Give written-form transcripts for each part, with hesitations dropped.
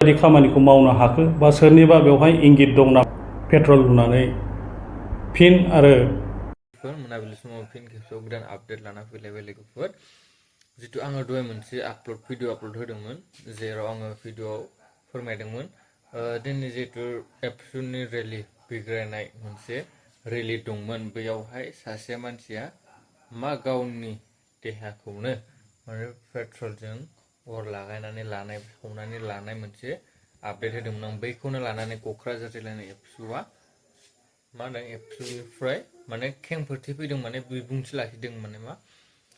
बायदि खामानिखौ मावनो हाखो बा सोरनिबा बेवहाय इंगित दं ना पेट्रल लुनानै फिन आरो मोनाबिलि समाव फिन खेबसेयाव गोदान आपडेट लाना फैलायबाय लोगोफोर जितु आङो दहाय मोनसे भिडिअ आपल'ड होदोंमोन जेराव आङो भिडिअआव फोरमायदोंमोन दिनै जितु एबसुनि रेलि बिग्रायनाय मोनसे रेलि दंमोन बेयावहाय सासे मानसिया मा गावनि देहाखौनो माने पेट्रलजों अर लागायनानै लानाय सावनानै लानाय मोनसे आपडेट होदोंमोन आं बैखौनो लानानै क'क्राझार जिल्लानि एबसुआ मा होनदों एबसुनिफ्राय माने खेंफोरथि फैदों माने बिबुंथि लाखिदों माने मा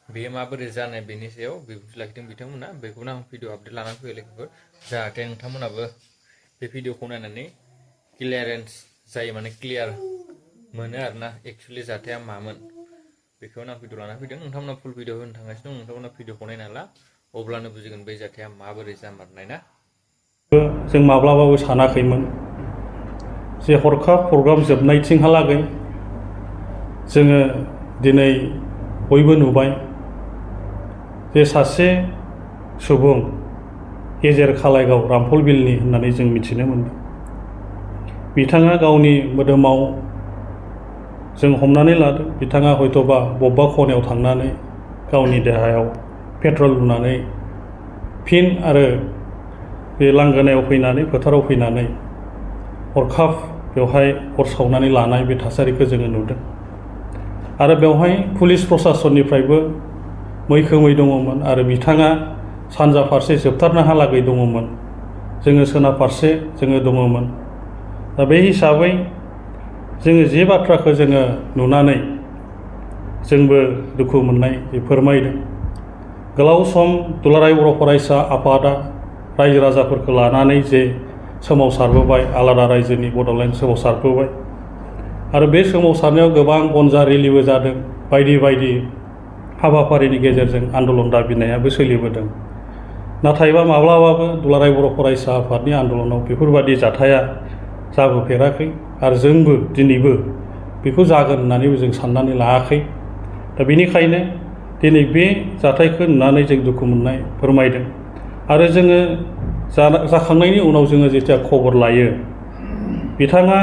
बेयो माबोरै जानाय बेनि सायाव बिबुंथि लाखिदों बिथांमोना बेखौनो आं भिडिअ आपडेट लानानै फैयो लोगोफोर जाहाथे नोंथांमोनाबो बे भिडिअखौ नायनानै क्लियारेन्स जायो माने क्लियार मोनो आरोना एक्सुवेलि जाथाया मामोन बेखौनो आं भिडिअ लानानै फैदों नोंथांमोना फुल भिडिअ होनो थांगासिनो दं नोंथांमोना भिडिअखौ नायना ला अब्लानो बुजिगोन बे जाथाया माबोरै जामारनाय ना जों माब्लाबाबो सानाखैमोन जे हरखाब प्रग्राम जोबनायथिंहालागै जोङो दिनै बयबो नुबाय जे सासे सुबुं गेजेर खालायगाव रामफल बिलनि होननानै जों मिथिनो मोनदों बिथाङा गावनि मोदोमाव जों हमनानै लादों बिथाङा हयतोबा बबेबा खनायाव थांनानै गावनि देहायाव पेट्रल लुनानै फिन आरो बे लांगोनायाव फैनानै फोथाराव फैनानै हरखाब बेवहाय अर सावनानै लानाय बे थासारिखौ जोङो नुदों आरो बेवहाय पुलिस प्रसासननिफ्रायबो मैखोमै दङमोन आरो बिथाङा सानजा फारसे जोबथारनोहालागै दङमोन जोङो सोनाब फारसे जोङो दङमोन दा बे हिसाबै जोङो जे बाथ्राखौ जोङो नुनानै जोंबो दुखु मोननाय फोरमायदों गोलाव सम दुलाराय बर' फरायसा आफादा रायजो राजाफोरखौ लानानै जे सोमावसारबोबाय आलादा रायजोनि बड'लेण्ड सोमावसारबोबाय आरो बे सोमावसारनायाव गोबां गनजा रेलिबो जादों बायदि बायदि हाबाफारिनि गेजेरजों आन्दलन दाबिनायाबो सोलिबोदों नाथायबा माब्लाबाबो दुलाराय बर' फरायसा आफादनि आन्दलनाव बेफोरबादि जाथाया जाबोफेराखै आरो जोंबो दिनैबो बेखौ जागोन होननानैबो जों साननानै लायाखै दा बेनिखायनो दिनै बे जाथायखौ नुनानै जों दुखु मोननाय फोरमायदों आरो जोङो जाखांनायनि उनाव जोङो जेथिया खबर लायो बिथाङा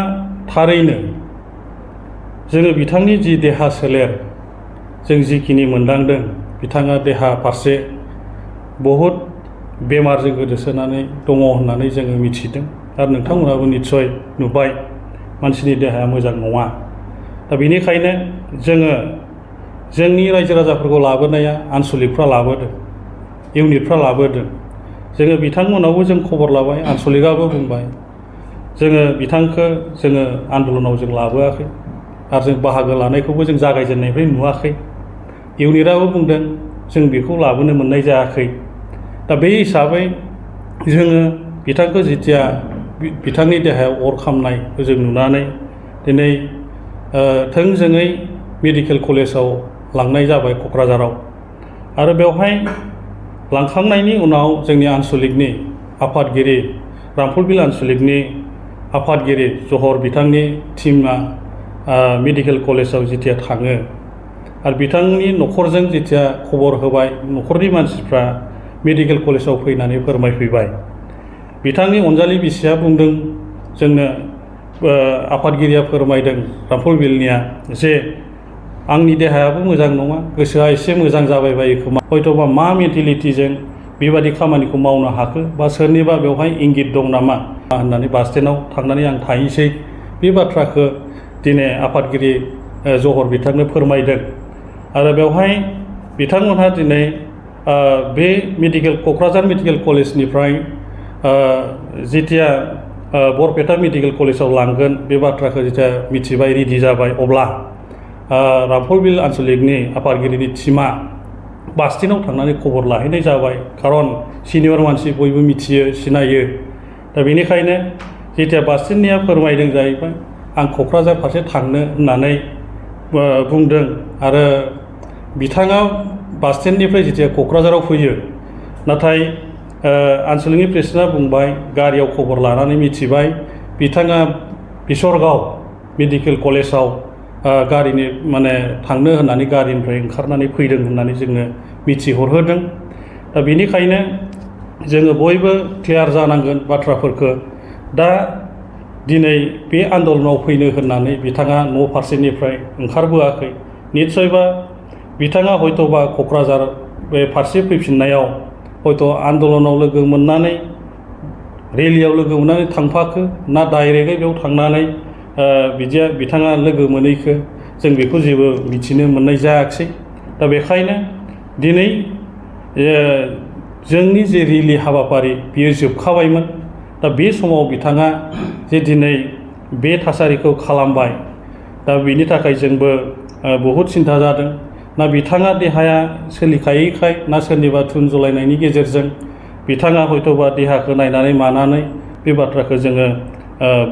थारैनो जोङो बिथांनि जि देहा सोलेर जों जिखिनि मोनदांदों बिथाङा देहा फारसे बहुद बेमारजों गोदोसोनानै दङ होननानै जोङो मिथिदों आरो नोंथांमोनाबो निस्सय नुबाय मानसिनि देहाया मोजां नङा दा बेनिखायनो जोङो जोंनि रायजो राजाफोरखौ लाबोनाया आनसलिकफ्रा लाबोदों इउनिटफ्रा लाबोदों जोङो बिथांमोनावबो जों खबर लाबाय आनसलिकआबो बुंबाय जोङो बिथांखौ जोङो आन्दलनाव जों लाबोआखै आरो जों बाहागो लानायखौबो जों जागायजेननायनिफ्राय नुवाखै इउनिटआबो बुंदों जों बेखौ लाबोनो मोननाय जायाखै दा बे हिसाबै जोङो बिथांखौ जेथिया बिथांनि देहायाव अर खामनायखौ जों नुनानै दिनै थोंजोङै मेडिकेल कलेजाव लांनाय जाबाय क'क्राझाराव आरो बेवहाय लांखांनायनि उनाव जोंनि आनसलिकनि आफादगिरि रामफल बिल आनसलिकनि आफादगिरि जहर बिथांनि टिमा मेडिकेल कलेजाव जेथिया थाङो आरो बिथांनि न'खरजों जेथिया खबर होबाय न'खरनि मानसिफ्रा मेडिकेल कलेजाव फैनानै फोरमायफैबाय बिथांनि अनजालि बिसिया बुंदों जोंनो आफादगिरिया फोरमायदों रामफल बिलनिया जे आंनि देहायाबो मोजां नङा गोसोआ एसे मोजां जाबाय बायो खोमा हयतोबा मा मेन्टेलिटिजों बेबादि खामानिखौ मावनो हाखो बा सोरनिबा बेवहाय इंगित दं नामा होननानै बास स्टेन्डआव थांनानै आं थाहैसै बे बाथ्राखौ दिनै आफादगिरि जहर बिथांनो फोरमायदों आरो बेवहाय बिथांमोनहा दिनै बे क'क्राझार मेडिकेल कलेजनिफ्राय जेथिया बरपेटा मेडिकेल कलेजाव लांगोन बे बाथ्राखौ जेथिया मिथिबाय रेडि जाबाय अब्ला रामफल बिल आनसलिकनि आफादगिरिनि टिमा बास स्टेन्डआव थांनानै खबर लाहैनाय जाबाय खारन सिनियर मानसि बयबो मिथियो सिनायो दा बेनिखायनो जेथिया बास स्टेन्डनिया फोरमायदों जाहैबाय आं क'क्राझार फारसे थांनो होननानै बुंदों आरो बिथाङा बास स्टेन्डनिफ्राय जेथिया क'क्राझाराव फैयो नाथाय आनसलिकनि प्रेसिडेन्टआ बुंबाय गारियाव खबर लानानै मिथिबाय बिथाङा बिसरगाव मेडिकेल कलेजाव गारिनि माने थांनो होननानै गारिनिफ्राय ओंखारनानै फैदों होननानै जोंनो मिथिहरहोदों दा बेनिखायनो जोङो बयबो क्लियार जानांगोन बाथ्राफोरखौ दा दिनै बे आन्दलनाव फैनो होननानै बिथाङा न' फारसेनिफ्राय ओंखारबोआखै निस्सयबा बिथाङा हयत'बा क'क्राझार बे फारसे फैफिननायाव हयथ' आन्दलनाव लोगो मोननानै रेलियाव लोगो मोननानै थांफाखो ना डाइरेक्टयै बेयाव थांनानै बिदिया बिथाङा लोगो मोनैखो जों बेखौ जेबो मिथिनो मोननाय जायाखिसै दा बेखायनो दिनै जोंनि जे रेलि हाबाफारि बियो जोबखाबायमोन दा बे समाव बिथाङा जे दिनै बे थासारिखौ खालामबाय दा बेनि थाखाय जोंबो बहुद सिन्था जादों ना बिथाङा देहाया सोलिखायैखाय ना सोरनिबा थुन जलायनायनि गेजेरजों बिथाङा हयत'बा देहाखौ नायनानै मानानै बे बाथ्राखौ जोङो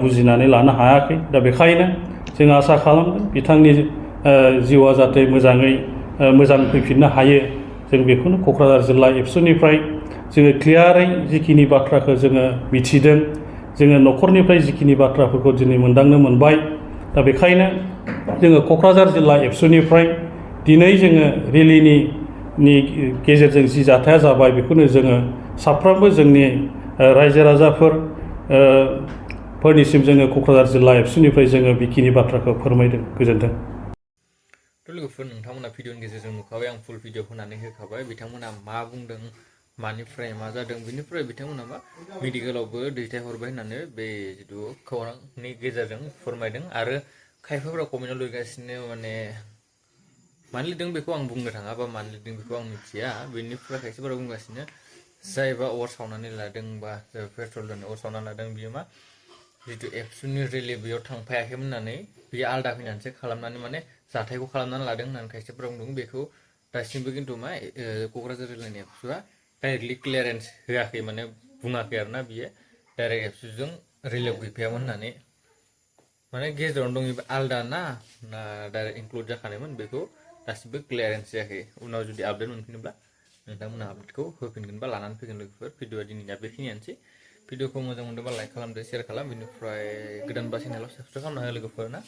बुजिनानै लानो हायाखै दा बेखायनो जों आसा खालामदों बिथांनि जिउआ जाहाथे मोजाङै मोजां फैफिननो हायो जों बेखौनो क'क्राझार जिल्ला एबसुनिफ्राय जोङो क्लियारै जिखिनि बाथ्राखौ जोङो मिथिदों जोङो न'खरनिफ्राय जिखिनि बाथ्राफोरखौ दिनै मोनदांनो मोनबाय दा बेखायनो जोङो क'क्राझार जिल्ला एबसुनिफ्राय दिनै जोङो रेलिनि गेजेरजों जि जाथाया जाबाय बेखौनो जोङो साफ्रोमबो जोंनि रायजो राजाफोर फोरनिसिम जोङो क'क्राझार जिल्ला एबसुनिफ्राय जोङो बेखिनि बाथ्राखौ फोरमायदों गोजोन्थों लोगोफोर नोंथांमोना भिडिअनि गेजेरजों नुखाबाय आं फुल भिडिअ होनानै होखाबाय बिथांमोना मा बुंदों मानिफ्राय मा जादों बिनिफ्राय बिथांमोना मा मेडिकेलावबो दैथायहरबाय होननानै बे जिथु खौरांनि गेजेरजों फोरमायदों आरो खायफाफोरा कमेन्टआव लिरगासिनो माने मानो लिरदों बेखौ आं बुंनो थाङा बा मानो लिरदों बेखौ आं मिथिया बेनिफ्राय खायसेफोरा बुंगासिनो जायबा अर सावनानै लादों बा पेट्रल दोननो अर सावनानै लादों बियो मा जितु एबसुनि रेलि बेयाव थांफायाखैमोन होननानै बियो आलदा फैनानैसो खालामनानै माने जाथायखौ खालामनानै लादों होननानै खायसेफोरा बुंदों बेखौ दासिमबो खिन्थु मा क'क्राझार जिल्लानि एबसुआ डाइरेक्टलि क्लियारेन्स होआखै माने बुङाखै आरोना बियो डाइरेक्ट एबसुजों रेलियाव गैफायामोन होननानै माने गेजेरावनो दं आलदा ना डाइरेक्ट इनक्लुड जाखानायमोन बेखौ दासिमबो क्लियारेन्स जायाखै उनाव जुदि आपडेट मोनफिनोब्ला नोंथांमोना आपडेटखौ होफिनगोन बा लानानै फैगोन लोगोफोर भिडिअआ दिनैना बेखिनियानोसै भिडिअखौ मोजां मोनदोंबा लाइक खालामदो शेयार खालाम बेनिफ्राय गोदान बा चेनेलाव साबसक्राइब खालामना हो लोगोफोर ना